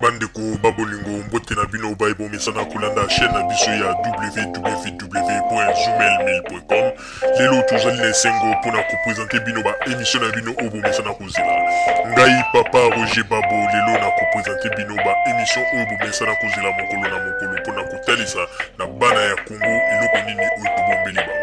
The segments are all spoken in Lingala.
Bandeko ba bolingo, mbote na bino baye bomesana kolanda chaîne na biso ya www.zoomail1000.com. Lelo tozali na esengo mpona kopresente bino ba emission na bino oyo bomesana kozela. Ngai papa Roger Babo lelo na kopresente bino ba emission oyo bomesana kozela mokolo na mokolo mpona kotalisa na bana ya Congo eloko nini oyo tobombeli bango.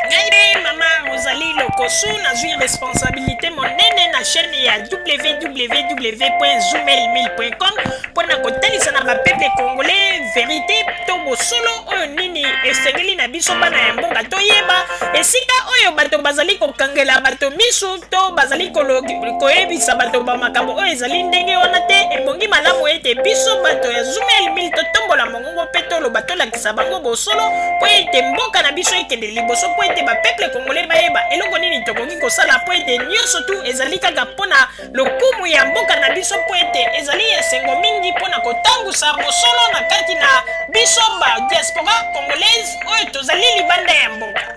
Ngai mpe mama Rosalie Lokosu nazwi responsabilité monene na chaîne ya www.zoomail1000.com mpo na kotalisa na bapeuple congolais verité to bosolo oyo nini esengeli na biso bana ya mboka toyeba esika oyo bato bazali kokangela bato misu to bazali koyebisa bato ba makambo oyo ezali ndenge wana te. Ebongi malamu ete biso bato ya Zoomail 1000 totombola mongongo mpe toloba, tolakisa bango bosolo mpo ete mboka na biso ekende liboso, mpo ete bapeuple congolais bayeba eloko nini tokoki kosala, mpo ete nyonso tu ezali kaka mpo na lokumu ya mboka na biso, mpo ete ezali esengo mingi mpo na kotangusa bosolo na kati na biso ba diaspora congolaise oyo tozali libanda ya mboka.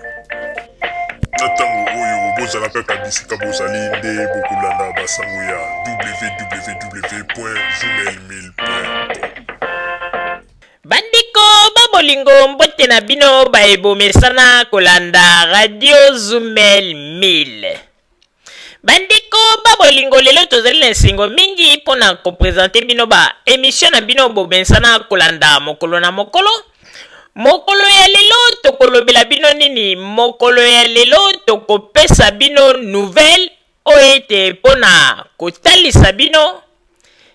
Na ntango oyo bozala kaka bisika bozali nde bokolanda basango ya www.zoomail1000.com. Bandeko ba bolingo, mbote na bino baye bomesana kolanda Radio Zumel 1000. Bandeko ba bolingo, lelo tozali na esengo mingi mpo na kopresente bino ba emission na bino bomesana kolanda mokolo na mokolo. Mokolo ya lelo tokolobela bino nini? Mokolo ya lelo tokopesa bino nouvelle oyo ete mpo na kotalisa bino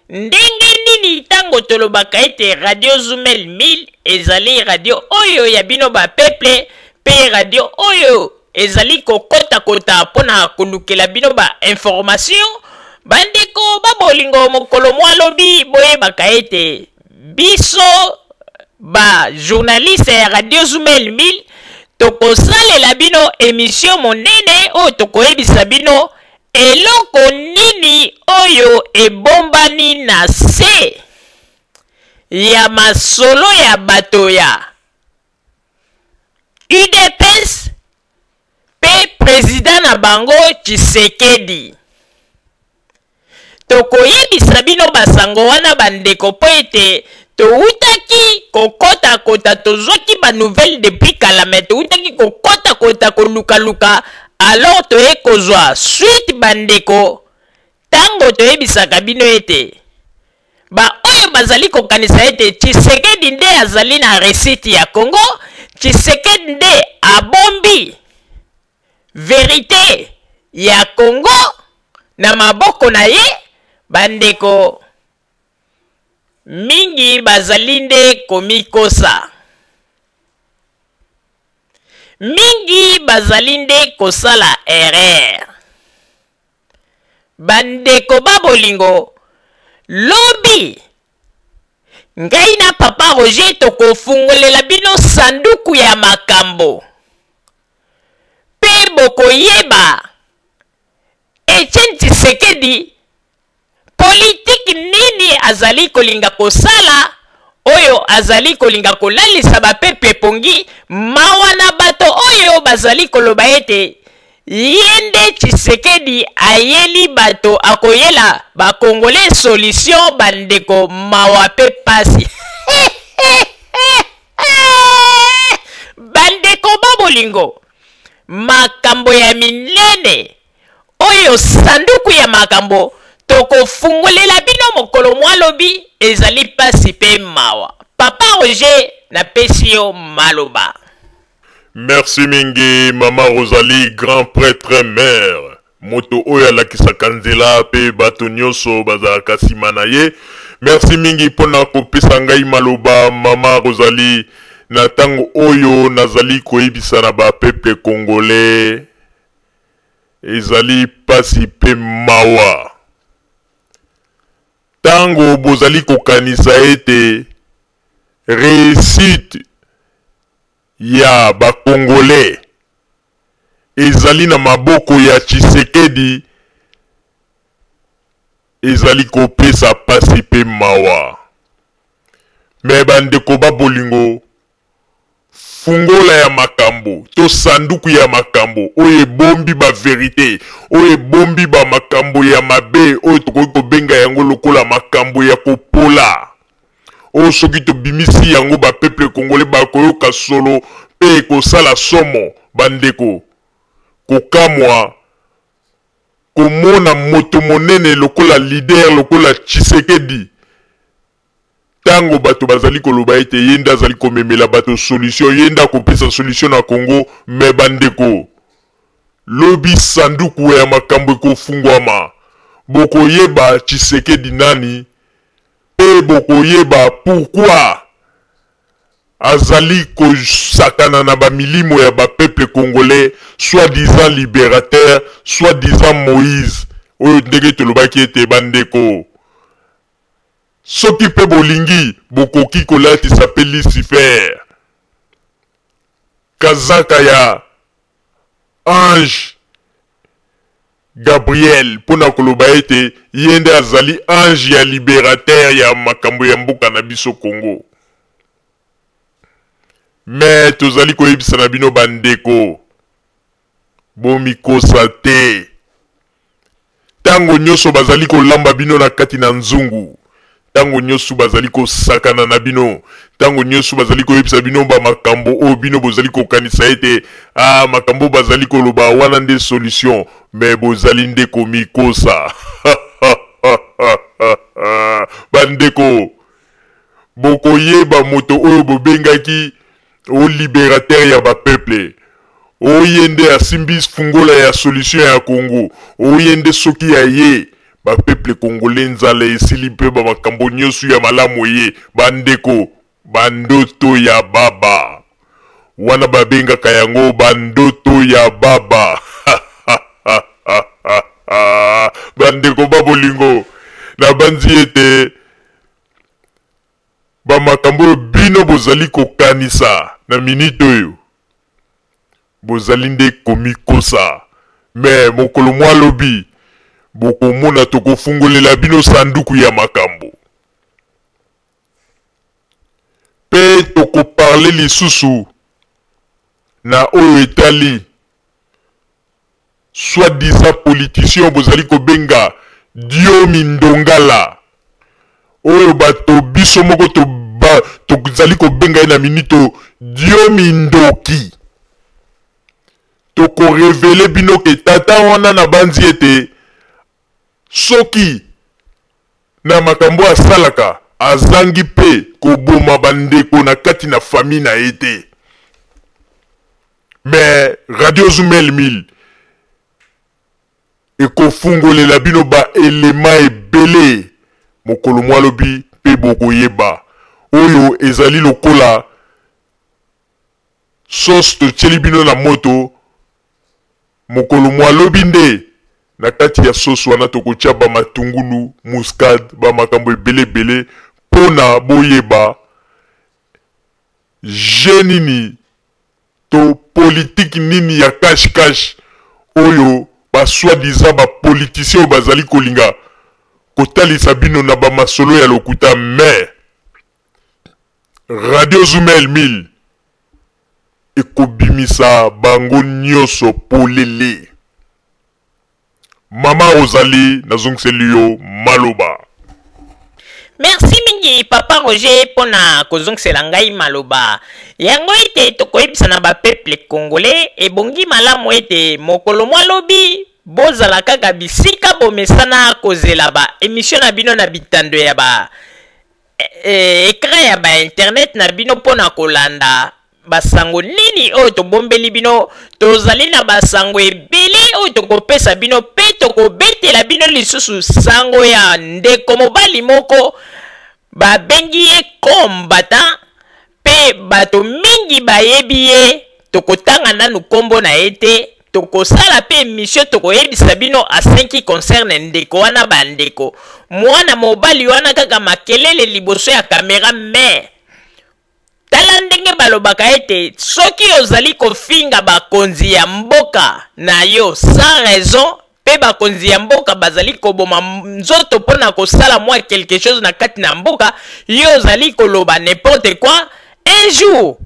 ndenge nini ntango tolobaka ete Radio Zumel 1000 ezali radio oyo ya bino ba peuple, mpe radio oyo ezali kokotakota mpo na kolukela bino ba information. Bandeko ba bolingo, mokolo mwa lobi boyebaka ete biso ba journaliste ya Radio Zumel 1000 tokosalela bino emission monene oyo tokoyebisa bino eloko nini oyo ebombani na se ya masolo ya bato ya UDPS mpe president na bango Tshisekedi. Tokoyebisa bino basango wana bandeko, mpo ete towutaki kokotakota, tozwaki ba nouvelle depuis kala, mais towutaki kokotakota kolukaluka, alors toye kozwa suite bandeko. Tango toyebisaka bino ete ba oyo bazali kokanisa ete Tshisekedi nde azali na recette ya Congo, Tshisekedi nde abombi verite ya Congo na maboko na ye, bandeko mingi bazali nde komikosa. Mingi bazali nde kosala erreur. Bandeko ba bolingo, lobi ngai na papa Roger tokofungolela bino sanduku ya makambo mpe bokoyeba Etienne Tshisekedi politiki nini azali kolinga kosala, oyo azali kolinga kolalisa bapeple pongi. Mawa na bato oyo bazali koloba ete ye nde Tshisekedi ayeli bato, akoyela ba Congolais solution. Bandeko, mawa pe pasi. Bandeko ba bolingo, makambo ya minene oyo sanduku ya makambo tokofungolela bino mokolo mwa lobi ezali pasi pe mawa. Papa Roger, napesi yo maloba. Merci mingi mama Rosalie, grand pretre mère, moto oyo alakisaka nzela pe bato nionso bazalaka sima na ye. Merci mingi pona kopesa ngai maloba mama Rosalie na tango oyo nazali koyebisa na ba peuple congolais. Ezali pasi pe mawa tango bozali kokanisa ete reussite ya ba congolais ezali na maboko ya Tshisekedi, ezali kopesa pasi pe mawa. Mais ba ndeko ba bolingo, Fungola ya makambo to sanduku ya makambo oyo ebombi ba verite, oyo ebombi ba makambo ya mabe oyo tokoki kobenga yango lokola. yango soki tobimisi yango ba peuple congolais bakoyoka solo mpe ekosala somo bandeko. Kokamwa komona moto monene lokola leader lokola Tshisekedi Tango bato bazali koloba ete ye nde azali komemela bato solution, ye nde akopesa solution na Congo, mais bandeko, lobi sanduku ya makambo ekofungwama, bokoyeba Tshisekedi nani pe bokoyeba pourquoi azali kosakana na ba milimo ya ba peuple congolais, soit disant liberateur, soit disant Moïse, oyo ndenge tolobaki ete bandeko, Soki mpe bolingi, bokoki kolatisa mpe Lucifer kazaka ya ange Gabriel mpo na koloba ete ye nde azali ange ya liberateur ya makambo ya mboka na biso Congo. Mais tozali koyebisa na bino bandeko, Bomikosa te. Tango nyoso bazali kolamba bino na kati na nzungu, tango nyoso bazali kosakana na bino, tango nyoso bazali koyebisa bino ba makambo oyo bino bozali kokanisa ete ah makambo bazali koloba wana nde solution, mais bozali nde komikosa. Bandeko, bokoyeba moto oyo bobengaki O liberateur ya ba peuple o ye nde asimbi fungola ya solution ya Congo o ye nde soki aye ba peuple congolais nzala esili mpe ba makambo nioso ya malamu eye ba ndeko ba ndoto ya baba wana ba bengaka yango ba ndoto ya baba ba ndeko ba bolingo na banzi ete Ba makambo oyo bino bozali kokanisa na minute oyo, bozali nde komikosa. Mais mokolo mwa lobi, bokomona tokofungolela bino sanduku ya makambo. Pe toko parler lisusu na oyo etali soit disant politicien oyo bozali kobenga Diomi Ndongala oyo bato biso moko tozali kobenga ye na minute oyo Diomi Ndoki. Toko reveler bino ke tata wana nabanzi ete soki na makambo oyo asalaka azangi mpe koboma bandeko na kati na famille na ye te. Mais radio Zumel 1000 ekofungolela bino ba elema ebele mokolo mwa lobi mpe bokoyeba oyo ezali lokola sauce totieli bino na moto mokolo mwa lobi nde na kati ya sauce wana tokotia ba matungulu muscade ba makambo ebele ebele mpona boyeba Jeu nini to politique nini ya cache cache oyo ba soit disant ba politiciens oyo bazali kolinga kotalisa bino na ba masolo ya lokuta mais Radio Zumel 1000 ekobimisa bango nioso polele. Mama Rosalie nazongiseli yo maloba. Merci mingi papa Roger pona kozongisela ngai maloba. Yango ete tokoyebisa na ba peuple congolais ebongi malamu ete mokolo mwa lobi bozala kaka bisika bomesana kozela ba emission na bino na bitando ya ba eh, ecran ya ba internet na bino pona kolanda basango nini oyo tobombeli bino. Tozali na basango ebele oyo tokopesa bino mpe tokobetela bino lisusu sango ya ndeko mobali moko babengi ye combattant mpe bato mingi bayebi ye. Tokotanga nanu nkombo na ye te, tokosala mpe emission, tokoyebisa bino a ce qui concerne ndeko wana. Bandeko, mwana mobali wana kaka makelele liboso ya kamera, mais tala ndenge balobaka ete soki ozali kofinga bakonzi ya mboka na yo sans raison, mpe bakonzi ya mboka bazali koboma nzoto mpo na kosala mwa quelque chose na kati na mboka, yo ozali koloba n'importe quoi, un jour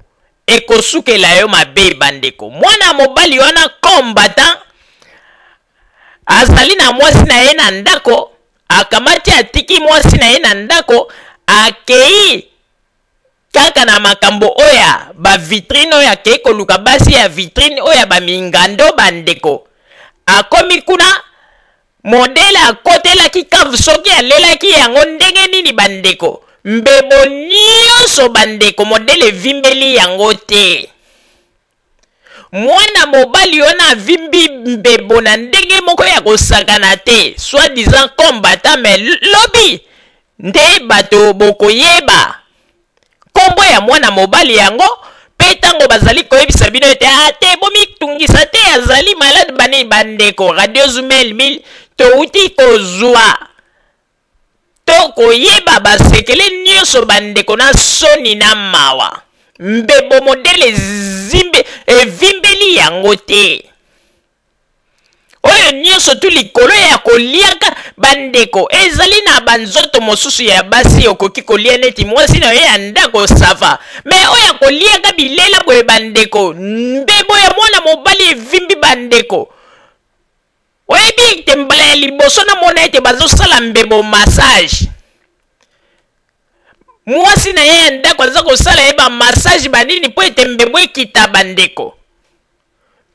ekosukela yo mabe. Bandeko, mwana mobali wana combattant azali na mwasi na ye na ndako, akamati atiki mwasi na ye na ndako, akei Kaka na makambo oyo ya ba vitrine oyo akei koluka basi ya vitrine oyo ya ba mingando bandeko. Akomi kuna modele akotelaki cave soki alelaki yango ndenge nini bandeko. Mbebo nyonso bandeko modele evimbeli yango te. Mwana mobali wana avimbi mbebo na ndenge moko ya kosakana te, soit disant combattant, mais lobi nde bato bokoyeba nkombo ya mwana mobali yango. Mpe ntango bazali koyebisa bino ete ah te, bomitungisa te, azali malade bani. Bandeko, Radio Zumel 1000 touti kozwa to koyeba basekele nyonso bandeko, na soni na mawa, mbebo modele zimbe evimbeli yango te. Oyo nyonso tu likolo ya koliaka bandeko. Ezali na banzoto mosusu ya basi okoki kolia neti mwasi na yo ya ndako, ça va, mais oyo ya koliaka bilela boye bandeko, mbebo ya mwana mobali evimbi bandeko. Oyebi ete mbala ya liboso namona ete bazosala mbebo massage, mwasi na ye ya ndako aza kosala ye bamassage banini mpo ete mbebo ekita bandeko.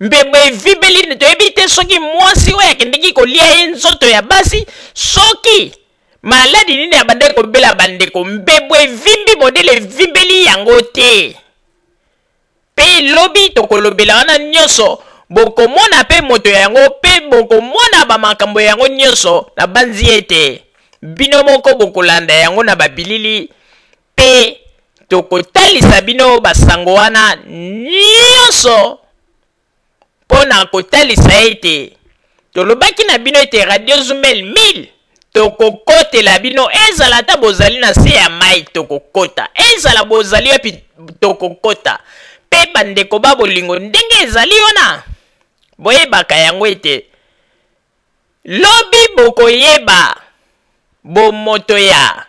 Mbebo evimbeli, toyebi te soki mwasi oyo akendeki kolia ye nzoto ya basi, soki maladi nini abandaki kobela bandeko. Mbebo evimbi modele evimbeli yango te. Mpe lobi tokolobela wana nyonso, bokomona mpe moto yango mpe bokomona bamakambo yango nyonso. Nabanzi ete bino moko bokolanda yango na babilili, mpe tokotalisa bino basango wana nyonso mpo na kotalisa ete tolobaki na bino ete Radio Zumel 1000 tokokotela bino. Ezala ata bozali na se ya mai, tokokota. Ezala bozali wapi, tokokota. Mpe bandeko ba bolingo, ndenge ezali wana, boyebaka yango ete lobi bokoyeba bomoto ya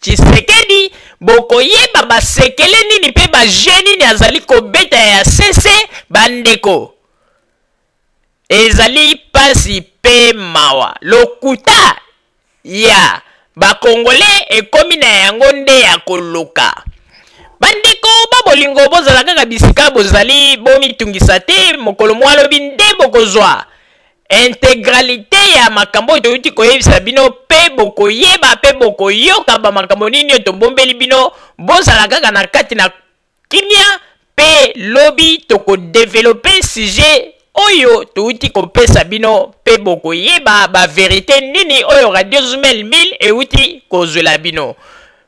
Tshisekedi, bokoyeba basekele nini mpe baje nini azali kobeta ya sese bandeko. Ezali pasi mpe mawa, lokuta ya bakongole ekomi na yango nde ya koloka. Bandeko ba bolingo, bozala kaka bisika bozali, bomitungisa te. Mokolo mwa lobi nde bokozwa integralité ya makambo oyo toyuti koyebisa bino, mpe bokoyeba mpe bokoyoka bamakambo nini oyo tobombeli bino. Bozala kaka na kati na kimia, mpe lobi tokodevelope sujet oyo touti kopesa bino, mpe bokoyeba baverité nini oyo Radio Zumel 1000 euti kozwela bino.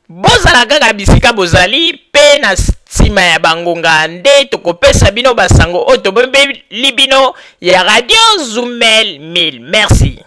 Bozala kaka bisika bozali, mpe na nsima ya bangonga nde tokopesa bino basango oyo tobombeli bino ya Radio Zumel 1000. Merci.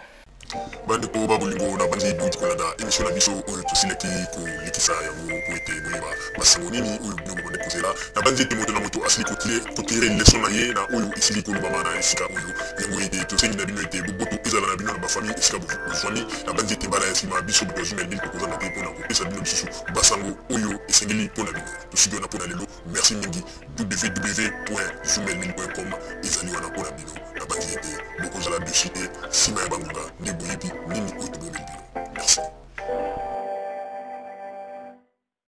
Bandeko ba bolingo, na bandi bouti kolanda émission na biso oyo tosilaki kolekisa yango po ete boyeba basango nini oyo bino bobandi kozela. Na bandi ete moto na moto asili kotire leçon na ye na oyo esili kolobama na esika oyo yango, ete tosengi na bino ete boboto ezala na bino na bafamille esika bozwami. Na bandi ete mbala ya nsima, biso bato ya Zumel 1000 tokozanga te mpona kopesa bino lisusu basango oyo esengeli mpo na bino. Tosuki wana mpo na lelo. Merci mingi. www.zumel1000.com ezali wana mpo na bino. Nabanzi ete bokozala dessus te. Nsima ya bangonga nde boyebi nini oyo tobomeli bino. Merci.